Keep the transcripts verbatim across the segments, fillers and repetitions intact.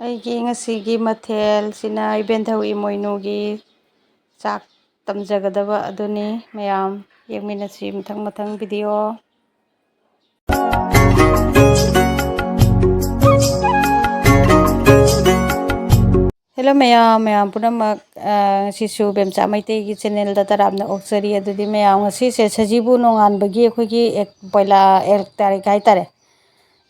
ꯑꯩꯒꯤ ꯉꯁꯤꯒꯤ ꯃꯊꯦꯜꯁꯤꯅ ꯏꯕꯦꯟꯙꯧ ꯏꯃꯣꯏꯅꯨꯒꯤ ꯆꯥꯛ ꯇꯝꯖꯒꯗꯕ ꯑꯗꯨꯅꯤ꯫ ꯃꯌꯥꯝ ꯌꯦꯡꯃꯤꯟꯅꯁꯤ ꯃꯊꯪ ꯃꯊꯪ video꯫ Hello ꯃꯌꯥꯝ, ꯃꯌꯥꯝ ꯄꯨꯝꯅꯃꯛ, ꯑ, ꯉꯁꯤꯁꯨ ꯕꯦꯝꯆꯥ ꯃꯩꯇꯩꯒꯤ channelꯗ ꯇꯔꯥꯝꯅ ꯑꯣꯛꯆꯔꯤ꯫ ꯑꯗꯨꯗꯤ ꯃꯌꯥꯝ, ꯉꯁꯤꯁꯦ ꯁꯖꯤꯕꯨ ꯅꯣꯡꯉꯥꯟꯕꯒꯤ ꯑꯩꯈꯣꯏꯒꯤ ꯑꯦꯛ, ꯄꯣꯏꯂꯥ ꯑꯦꯛ ꯇꯥꯔꯤꯛ ꯍꯥꯏꯇꯥꯔꯦ꯫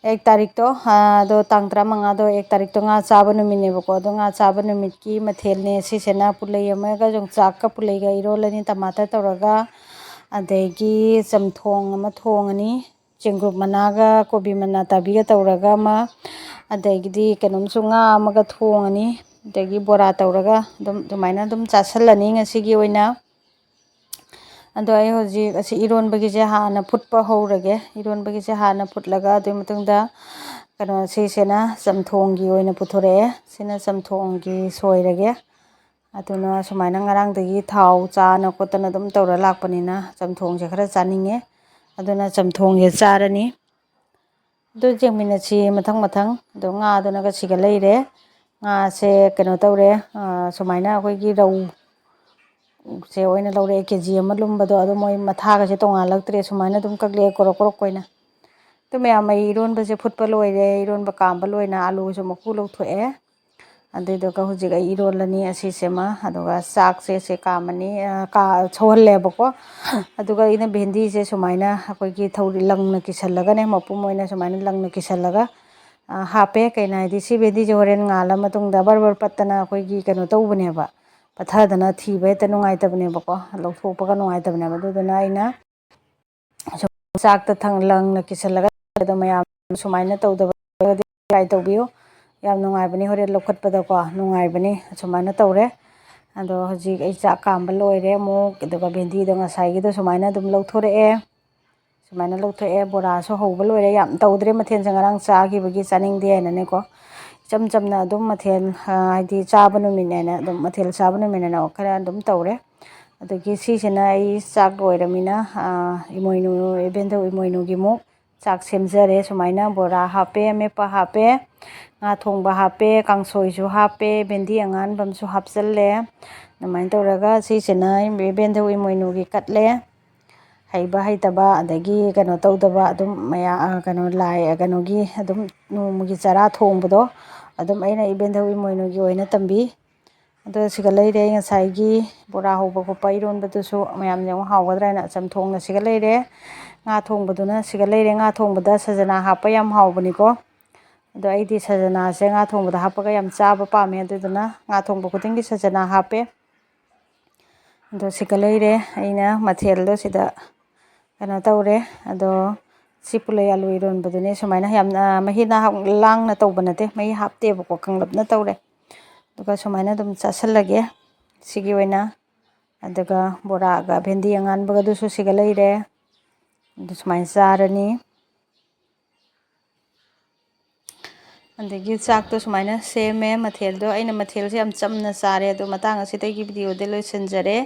ꯑꯦꯛ ꯇꯥꯔꯤꯛꯇꯣ, ꯑ, ꯑꯗꯣ ꯇꯥꯡ ꯇꯔꯥꯃꯉꯥꯗꯣ ꯑꯦꯛ ꯇꯥꯔꯤꯛꯇꯣ ꯉꯥ ꯆꯥꯕ ꯅꯨꯃꯤꯠꯅꯦꯕꯀꯣ꯫ ꯑꯗꯣ ꯉꯥ ꯆꯥꯕ ꯅꯨꯃꯤꯠꯀꯤ ꯃꯊꯦꯜꯅꯦ ꯁꯤꯁꯤꯅ꯫ ꯄꯨꯂꯩ ꯑꯃꯒ ꯌꯣꯡꯆꯥꯛꯀ ꯄꯨꯂꯩꯒ ꯏꯔꯣꯜꯂꯅꯤ, tomato ꯇꯧꯔꯒ꯫ ꯑꯗꯒꯤ ꯆꯝꯊꯣꯡ ꯑꯃ ꯊꯣꯡꯉꯅꯤ꯫ ꯆꯦꯡꯒ꯭ꯔꯨꯞ ꯃꯅꯥꯒ ꯀꯣꯕꯤ ꯃꯅꯥ ꯇꯥꯕꯤꯒ ꯇꯧꯔꯒ ꯑꯃ, ꯑꯗꯒꯤꯗꯤ ꯀꯩꯅꯣꯝꯁꯨ, ꯉꯥ ꯑꯃꯒ ꯊꯣꯡꯉꯅꯤ, ꯑꯗꯒꯤ ꯕꯣꯔꯥ ꯇꯧꯔꯒ ꯑꯗꯨꯝ ꯑꯗꯨꯃꯥꯏꯅ ꯑꯗꯨꯝ ꯆꯥꯁꯜꯂꯅꯤ ꯉꯁꯤꯒꯤ ꯑꯣꯏꯅ꯫ ꯑꯗꯣ ꯑꯩ ꯍꯧꯖꯤꯛ ꯑꯁꯤ ꯏꯔꯣꯟꯕꯒꯤꯁꯦ ꯍꯥꯟꯅ ꯐꯨꯠꯄ ꯍꯧꯔꯒꯦ꯫ ꯏꯔꯣꯟꯕꯒꯤꯁꯦ ꯍꯥꯟꯅ ꯐꯨꯠꯂꯒ ꯑꯗꯨꯒꯤ ꯃꯇꯨꯡꯗ ꯀꯩꯅꯣ ꯁꯤꯁꯤꯅ ꯆꯝꯊꯣꯡꯒꯤ ꯑꯣꯏꯅ ꯄꯨꯊꯣꯔꯛꯑꯦ꯫ ꯁꯤꯅ ꯆꯝꯊꯣꯡꯒꯤ ꯁꯣꯏꯔꯒꯦ꯫ ꯑꯗꯨꯅ ꯁꯨꯃꯥꯏꯅ ꯉꯔꯥꯡꯗꯒꯤ ꯊꯥꯎ ꯆꯥꯅ ꯈꯣꯠꯇꯅ ꯑꯗꯨꯝ ꯇꯧꯔ ꯂꯥꯛꯄꯅꯤꯅ ꯆꯝꯊꯣꯡꯁꯦ ꯈꯔ ꯆꯥꯅꯤꯡꯉꯦ꯫ ꯑꯗꯨꯅ ꯆꯝꯊꯣꯡꯁꯦ ꯆꯥꯔꯅꯤ꯫ ꯑꯗꯨ ꯌꯦꯡꯃꯤꯟꯅꯁꯤ ꯃꯊꯪ ꯃꯊꯪ꯫ ꯑꯗꯣ ꯉꯥꯗꯨꯅꯒ ꯁꯤꯒ ꯂꯩꯔꯦ꯫ ꯉꯥꯁꯦ ꯀꯩꯅꯣ ꯇꯧꯔꯦ, ꯑ, ꯁꯨꯃꯥꯏꯅ ꯑꯩꯈꯣꯏꯒꯤ ꯔꯧ ꯁꯦ ꯑꯣꯏꯅ ꯂꯧꯔꯛꯑꯦ, KG ꯑꯃ ꯂꯨꯝꯕꯗꯣ꯫ ꯑꯗꯣ ꯃꯣꯏ ꯃꯊꯥꯒꯁꯦ ꯇꯣꯡꯉꯥꯜꯂꯛꯇ꯭ꯔꯦ, ꯁꯨꯃꯥꯏꯅ ꯑꯗꯨꯝ ꯀꯛꯂꯛꯑꯦ ꯀꯣꯔꯣꯛ ꯀꯣꯔꯣꯛ ꯑꯣꯏꯅ꯫ ꯑꯗꯨ ꯃꯌꯥꯝ, ꯑꯩ ꯏꯔꯣꯟꯕꯁꯦ ꯐꯨꯠꯄ ꯂꯣꯏꯔꯦ꯫ ꯏꯔꯣꯟꯕ ꯀꯥꯝꯕ ꯂꯣꯏꯅ ꯑꯥꯂꯨꯁꯨ ꯃꯀꯨ ꯂꯧꯊꯣꯛꯑꯦ꯫ ꯑꯗꯨꯏꯗꯨꯒ ꯍꯧꯖꯤꯛ ꯑꯩ ꯏꯔꯣꯜꯂꯅꯤ ꯑꯁꯤꯁꯤꯃ, ꯑꯗꯨꯒ ꯆꯥꯛꯁꯦ ꯁꯦ ꯀꯥꯝꯃꯅꯤ, ꯑ, ꯀꯥ-, ꯁꯧꯍꯜꯂꯦꯕꯀꯣ꯫ ꯑꯗꯨꯒ ꯑꯩꯅ ꯚꯦꯟꯗꯤꯁꯦ ꯁꯨꯃꯥꯏꯅ ꯑꯩꯈꯣꯏꯒꯤ ꯊꯧꯔꯤ ꯂꯪꯅ ꯀꯤꯁꯜꯂꯒꯅꯦ, ꯃꯄꯨꯝ ꯑꯣꯏꯅ ꯁꯨꯃꯥꯏꯅ ꯂꯪꯅ ꯀꯤꯁꯜꯂꯒ, ꯑ, ꯍꯥꯞꯄꯦ꯫ ꯀꯩꯅꯣ ꯍꯥꯏꯗꯤ ꯁꯤ ꯚꯦꯟꯗꯤꯁꯦ ꯍꯣꯔꯦꯟ ꯉꯥꯜꯂ ꯃꯇꯨꯡꯗ ꯕꯔ ꯕꯔ ꯄꯠꯇꯅ ꯑꯩꯈꯣꯏꯒꯤ ꯀꯩꯅꯣ ꯇꯧꯕꯅꯦꯕ, ꯄꯠꯊꯗꯅ ꯊꯤꯕ ꯍꯦꯛꯇ ꯅꯨꯡꯉꯥꯏꯇꯕꯅꯦꯕꯀꯣ, ꯂꯧꯊꯣꯛꯄꯒ ꯅꯨꯡꯉꯥꯏꯇꯕꯅꯦꯕ꯫ ꯑꯗꯨꯗꯨꯅ ꯑꯩꯅ ꯁꯨꯝ ꯆꯥꯛꯇ ꯊꯪ-, ꯂꯪꯅ ꯀꯤꯁꯜꯂꯒ ꯑꯗꯣ ꯃꯌꯥꯝ ꯁꯨꯃꯥꯏꯅ ꯇꯧꯗꯕ try ꯇꯧꯕꯤꯌꯨ꯫ ꯌꯥꯝ ꯅꯨꯡꯉꯥꯏꯕꯅꯤ ꯍꯣꯔꯦꯟ ꯂꯧꯈꯠꯄꯗꯀꯣ, ꯅꯨꯡꯉꯥꯏꯕꯅꯤ꯫ ꯑꯁꯨꯃꯥꯏꯅ ꯇꯧꯔꯦ꯫ ꯑꯗꯣ ꯍꯧꯖꯤꯛ ꯑꯩ ꯆꯥꯛ ꯀꯥꯝꯕ ꯂꯣꯏꯔꯦ ꯑꯃꯨꯛ, ꯑꯗꯨꯒ ꯚꯦꯟꯗꯤꯗꯣ ꯉꯁꯥꯏꯒꯤꯗꯣ ꯁꯨꯃꯥꯏꯅ ꯑꯗꯨꯝ ꯂꯧꯊꯣꯔꯛꯑꯦ꯫ ꯁꯨꯃꯥꯏꯅ ꯂꯧꯊꯣꯛꯑꯦ꯫ ꯕꯣꯔꯥꯁꯨ ꯍꯧꯕ ꯂꯣꯏꯔꯦ꯫ ꯌꯥꯝ ꯇꯧꯗ꯭ꯔꯦ ꯃꯊꯦꯜꯁꯦ, ꯉꯔꯥꯡ ꯆꯥꯈꯤꯕꯒꯤ ꯆꯥꯅꯤꯡꯗꯦ ꯍꯥꯏꯅꯅꯦꯀꯣ꯫ ꯏꯆꯝ ꯆꯝꯅ ꯑꯗꯨꯝ ꯃꯊꯦꯜ, ꯑ, ꯍꯥꯏꯗꯤ ꯆꯥꯕ ꯅꯨꯃꯤꯠꯅꯦꯅ ꯑꯗꯨꯝ, ꯃꯊꯦꯜ ꯆꯥꯕ ꯅꯨꯃꯤꯠꯅꯦꯅ ꯈꯔ ꯑꯗꯨꯝ ꯇꯧꯔꯦ꯫ ꯑꯗꯒꯤ ꯁꯤꯁꯤꯅ ꯑꯩ ꯆꯥꯛ ꯂꯣꯏꯔꯃꯤꯅ, ꯑ, ꯏꯃꯣꯏꯅꯨ, ꯏꯕꯦꯟꯗꯧ ꯏꯃꯣꯏꯅꯨꯒꯤ ꯑꯃꯨꯛ ꯆꯥꯛ ꯁꯦꯝꯖꯔꯦ꯫ ꯁꯨꯃꯥꯏꯅ ꯕꯣꯔꯥ ꯍꯥꯞꯄꯦ, ꯑꯃꯦꯠꯄ ꯍꯥꯞꯄꯦ, ꯉꯥ ꯊꯣꯡꯕ ꯍꯥꯞꯄꯦ, ꯀꯥꯡꯁꯣꯏꯁꯨ ꯍꯥꯞꯄꯦ, ꯚꯦꯟꯗꯤ ꯑꯉꯥꯟꯕ ꯑꯃꯁꯨ ꯍꯥꯞꯆꯜꯂꯦ꯫ ꯑꯗꯨꯃꯥꯏꯅ ꯇꯧꯔꯒ ꯁꯤꯁꯤꯅ ꯏꯕꯦꯟꯗꯧ ꯏꯃꯣꯏꯅꯨꯒꯤ ꯀꯠꯂꯦ꯫ ꯍꯩꯕ ꯍꯩꯇꯕ ꯑꯗꯒꯤ ꯀꯩꯅꯣ ꯇꯧꯗꯕ ꯑꯗꯨꯝ ꯃꯌꯥꯝ, ꯀꯩꯅꯣ, ꯂꯥꯏ, ꯀꯩꯅꯣꯒꯤ ꯑꯗꯨꯝ ꯅꯣꯡꯃꯒꯤ ꯆꯔꯥ ꯊꯣꯡꯕꯗꯣ ꯑꯗꯨꯝ ꯑꯩꯅ ꯏꯕꯦꯟꯗꯧ ꯏꯃꯣꯏꯅꯨꯒꯤ ꯑꯣꯏꯅ ꯇꯝꯕꯤ꯫ ꯑꯗꯣ ꯁꯤꯒ ꯂꯩꯔꯦ ꯑꯩ ꯉꯁꯥꯏꯒꯤ ꯕꯣꯔꯥ ꯍꯧꯕ ꯈꯣꯠꯄ ꯏꯔꯣꯟꯕꯗꯨꯁꯨ ꯃꯌꯥꯝꯅ ꯑꯃꯨꯛ ꯍꯥꯎꯒꯗ꯭ꯔꯥ ꯍꯥꯏꯅ ꯆꯝꯊꯣꯡꯅ ꯁꯤꯒ ꯂꯩꯔꯦ꯫ ꯉꯥ ꯊꯣꯡꯕꯗꯨꯅ ꯁꯤꯒ ꯂꯩꯔꯦ꯫ ꯉꯥ ꯊꯣꯡꯕꯗ ꯁꯖꯅꯥ ꯍꯥꯞꯄ ꯌꯥꯝ ꯍꯥꯎꯕꯅꯤꯀꯣ꯫ ꯑꯗꯣ ꯑꯩꯗꯤ ꯁꯖꯅꯥꯁꯦ ꯉꯥ ꯊꯣꯡꯕꯗ ꯍꯥꯞꯄꯒ ꯌꯥꯝ ꯆꯥꯕ ꯄꯥꯝꯃꯦ, ꯑꯗꯨꯗꯨꯅ ꯉꯥ ꯊꯣꯡꯕ ꯈꯨꯗꯤꯡꯒꯤ ꯁꯖꯅꯥ ꯍꯥꯞꯄꯦ꯫ ꯑꯗꯣ ꯁꯤꯒ ꯂꯩꯔꯦ꯫ ꯑꯩꯅ ꯃꯊꯦꯜꯗꯣ ꯁꯤꯗ ꯀꯩꯅꯣ ꯇꯧꯔꯦ꯫ ꯑꯗꯣ ꯁꯤ ꯄꯨꯂꯩ ꯑꯂꯨ ꯏꯔꯣꯟꯕꯗꯨꯅꯦ꯫ ꯁꯨꯃꯥꯏꯅ ꯌꯥꯝꯅ ꯃꯍꯤ ꯂꯥꯡꯅ ꯇꯧꯕ ꯅꯠꯇꯦ, ꯃꯍꯤ ꯍꯥꯞꯇꯦꯕꯀꯣ, ꯀꯪꯂꯞꯅ ꯇꯧꯔꯦ꯫ ꯑꯗꯨꯒ ꯁꯨꯃꯥꯏꯅ ꯑꯗꯨꯝ ꯆꯥꯁꯤꯜꯂꯒꯦ ꯁꯤꯒꯤ ꯑꯣꯏꯅ꯫ ꯑꯗꯨꯒ ꯕꯣꯔꯥꯒ ꯚꯦꯟꯗꯤ ꯑꯉꯥꯟꯕꯒꯗꯨꯁꯨ ꯁꯤꯒ ꯂꯩꯔꯦ꯫ ꯑꯗꯨ ꯁꯨꯃꯥꯏꯅ ꯆꯥꯔꯅꯤ꯫ ꯑꯗꯒꯤ ꯆꯥꯛꯇꯣ ꯁꯨꯃꯥꯏꯅ ꯁꯦꯝꯃꯦ꯫ ꯃꯊꯦꯜꯗꯣ, ꯑꯩꯅ ꯃꯊꯦꯜꯁꯦ ꯌꯥꯝ ꯆꯝꯅ ꯆꯥꯔꯦ꯫ ꯑꯗꯣ ꯃꯇꯥꯡ ꯑꯁꯤꯗꯒꯤ ꯚꯤꯗꯤꯑꯣꯗꯤ ꯂꯣꯏꯁꯤꯟꯖꯔꯦ꯫